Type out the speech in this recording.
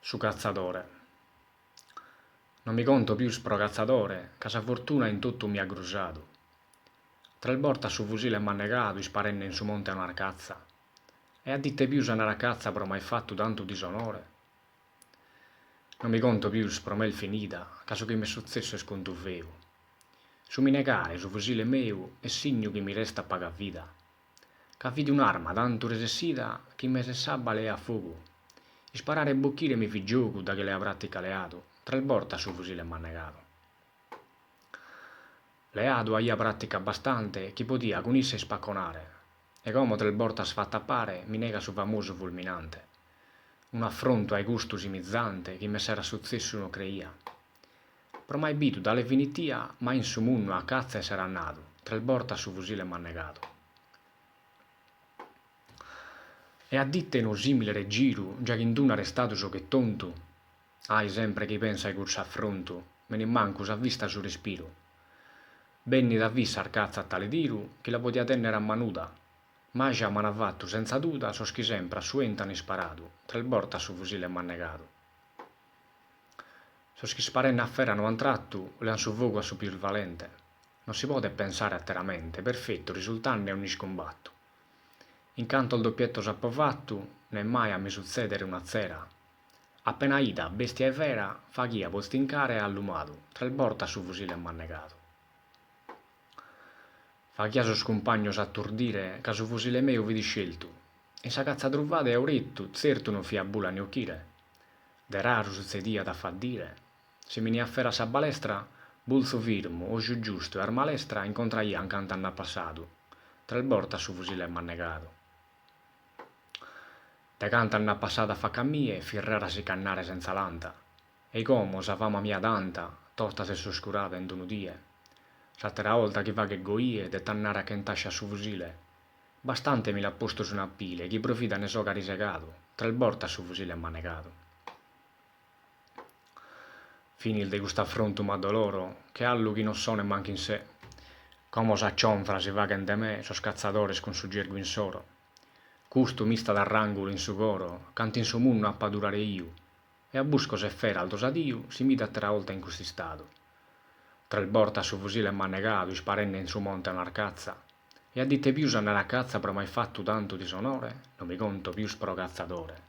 Su catzadore. Non mi conto pius pro catzadore ca sa fortuna in totu mi at grusadu. Tres bortas su fusile m'at negadu isparende in su monte a un'arcatza. E a dite pius andare a catza pro m'aer fatu tantu disonore? Non mi conto pius pro me est finida ca su chi m'est sutzessu est contu feu. Su mi negare su fusile meu est signu chi mi restat paga vida. Ca fit un'arma tantu resessida chi in mesu 'e s'abba leaiat fogu. Isparare e bochire mi fit giogu daghi l'aia pratica leadu, tres bortas su fusile m'at negadu. Leadu aia pratica bastante chi podia cun issa ispaconare, e como tres bortas fatu a pare mi negat su famosu fulminante. Un'afrontu ai custu simizante chi m'esserat sutzessu no creia. Pro m'aer bidu tale finitia mai in su munnu a catza essere andadu, tres bortas su fusile m'at negadu. E a dite unu simile regiru già chi in d'una restadu so che tontu? Ahi sempre chi penso ai cussu afrontu m'enit mancu sa vista su respiru. Bennida fit s'arcatza a tale tiru chi la podia tennere a manuda, maja m'ana fatu senza duda sos chi sempre a su 'entu an isparadu, tres bortas su fusile m'at negadu. Sos chi isparende a fera no an tratu lean su fogu a su pius valente. Non si podet pensare ateramente, perfetu risultende ogni iscumbatu. In cantos dopietos apo fatu, ne mai a mi sutzedere una tzera. Apena 'ida bestia 'e fera, faghia postu in cara e allumadu, tres bortas su fusile m'at negadu. Faghia sos cumpagnos aturdire ca su fusile meu fit isceltu. In sa catza truvada e a oretu, tzertu non fiat bula a ne 'ochire. De raru sutzediat a faddire. Si mi 'eniat fera sa balestra, bultzu firmu, oju giustu e arma lestra incontraian cantu nd'at passadu. Tres bortas su fusile m'at negadu. De cantas nd'at passadu affaca a mie, fit raru a si ch'andare sentza lanta. Ei como sa fama mia tanta, tota s'est oscurada in d'unu die. S'atera 'olta chi faghet goie det andare a chentascia su fusile. Bastante mi l'at postu su napile chi pro vida nde so carisegadu, tres bortas su fusile m'at negadu. Finis de cust'afrontu m'addoloro, che 'allu chi non sonet mancu in sé. Como sa cionfra si faghen de me sos catzadores cun su gergu insoro. Custu m'istat a rangulu in su coro, cantu in su munnu ap'a durare 'iu. E a buscos e feras do s'adiu si m'ido atera 'olta in cust'istadu. Tres bortas su fusile m'at negadu isparende in su monte a un'arcatza. E a dite pius andare a catza pro m'aer fatu tantu disonore? Non mi conto pius pro catzadore.